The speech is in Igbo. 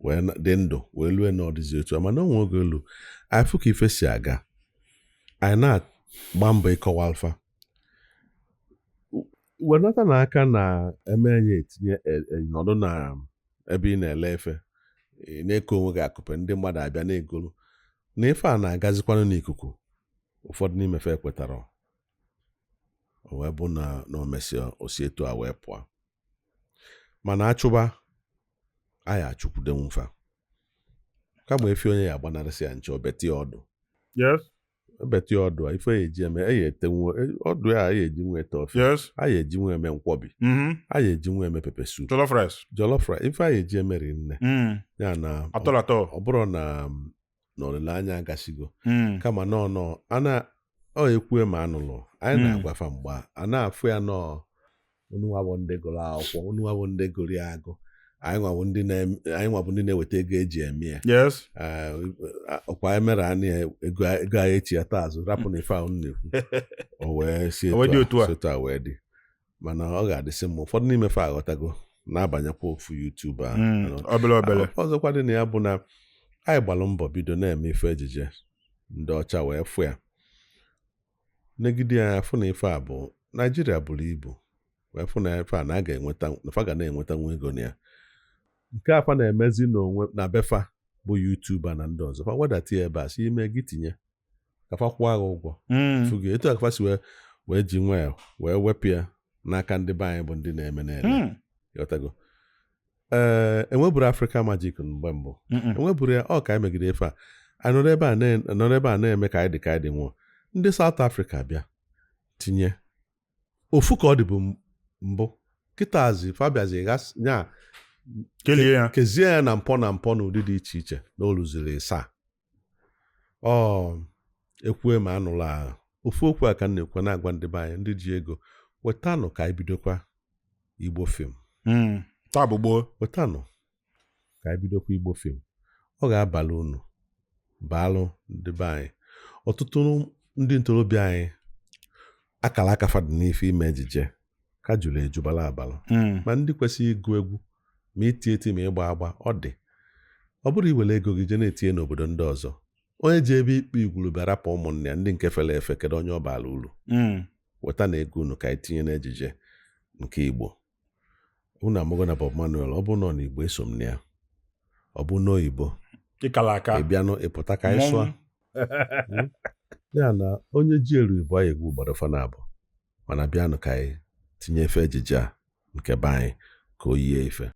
Wee dị ndụ wee lue na ọdịzi otu a, mana o nwe oge elu anyị fụ ka ife si aga, anyị na-agba mbọ ịkọwa alfa wenata na aka na eme anyị etinye nọdụ na ebe ị na-ele efe, ị na-eke onwe gị akụpe, ndị mmadụ abịa na-egolu na ife a na-agazikwanụ n'ikuku. Ụfọdụ n'ime fe ekwetara, o wee bụ na o mesịa o si etu a wee pụọ. Mana achụba anyị achụkwudenwu fa, kama efi onye ya agbanarịsị ya nche, obeti ya ọdụ. Ebeti ya ọdụ a, ife ya eji eme, ya etenwu ọdụ ya, ya eji nwe ete ofe. A ya eji nwe eme nkwọbi. A ya eji nwe eme pepper soup. Jollof rice. Jollof rice, ife a ya eji emeri nne. Ya na Atọ atọ. Ọ bụrụ na olileanya agasigo, kama nọ nọ a na ọ ekwue ma anụlụ anyị na-agwafa mgba a na-afụ ya nọ. Unu nwa bụ ndị gụrụ akwụkwọ, unu nwa bụ ndị gụrụ ya agụ, anyị nwa bụ ndị na-eweta ego eji eme ya. Ee, ọkwa emere anyị ya, ego anyị echi ya taa azụ rapụ na ife ahụ na-ekwu, o wee si O wee dị otu a. Si otu a wee dị. Mana ọ ga-adịsị mma, ụfọdụ n'ime fa aghọtago, na-abanyekwa ofu YouTube a. Obele obele. Ọzọkwa dị na ya bụ na anyị gbalụ mbọ bido na-eme ife ejije ndị ọcha wee fụ ya, negide ya, fụ na ife a bụ Naijiria buru ibu, wee fụ na ife a na a ga-enweta, na fa ga na-enweta nwa ego na ya. Nke afa na-emezi n'onwe na befa bụ YouTuber na ndị ọzọ, fa wedata ya ebe a, si ime gị tinye ka fa kwụọ agha ụgwọ. Fugo etu a ka fa si wee ji nwa ya wee wepụ ya n'aka ndị be anyị bụ ndị na-eme na-ele. Ịghọtago? Ee, enweburu Africa Magic mgbe mbụ. Enweburu ya. Ọ ka anyị megide ife a, anyị nọrọ ebe a na-eme ka anyị dị, ka anyị dị nwụọ. Ndị South Africa bịa tinye ofu ka ọ dịbụ mbụ, kịtazi fabiazi nya. Kelie ya. Kezie ya na mpọ na mpọ n'ụdị dị iche iche na o rụziri ịsaa. Ọ ekwue ma anụla ahụ ofu okwu a ka m na-ekwu, na-agwa ndị be anyị ndị ji ego, wetanụ ka anyị bidokwa Igbo film. Taa bụ gboo. Wetanụ ka anyị bidokwa Igbo film. Ọ ga-abalị unu, baalụ ndị be anyị. Ọtụtụ ndị ntorobịa anyị akara aka fadị n'ife ime ejije ka jụrụ ejubala abalị. Ma ndị kwesịrị ịgụ egwu, ma iti eti, ma ịgba agba, ọ dị. Ọ bụrụ iwere ego gị jee na-etinye n'obodo ndị ọzọ, onye ji ebe ikpe igwurube rapụ ụmụnne ya ndị nke fere efe, kedu onye ọ baala uru? Weta na ego unu ka anyị tinye n'ejije nke Igbo. Unu amụgo na Bob Manuel, ọ bụ nọ n'Igbo, eso m na ya. Ọ bụ n'oyibo. Ịkala aka. Ị bịanụ, ịpụta ka anyị sụọ. Mmọnwụ. Ya na onye ji eru Igbo anyị egwu gbado fa na abụ, mana bịanụ ka anyị tinye efe ejije a nke be anyị ka o yie ife.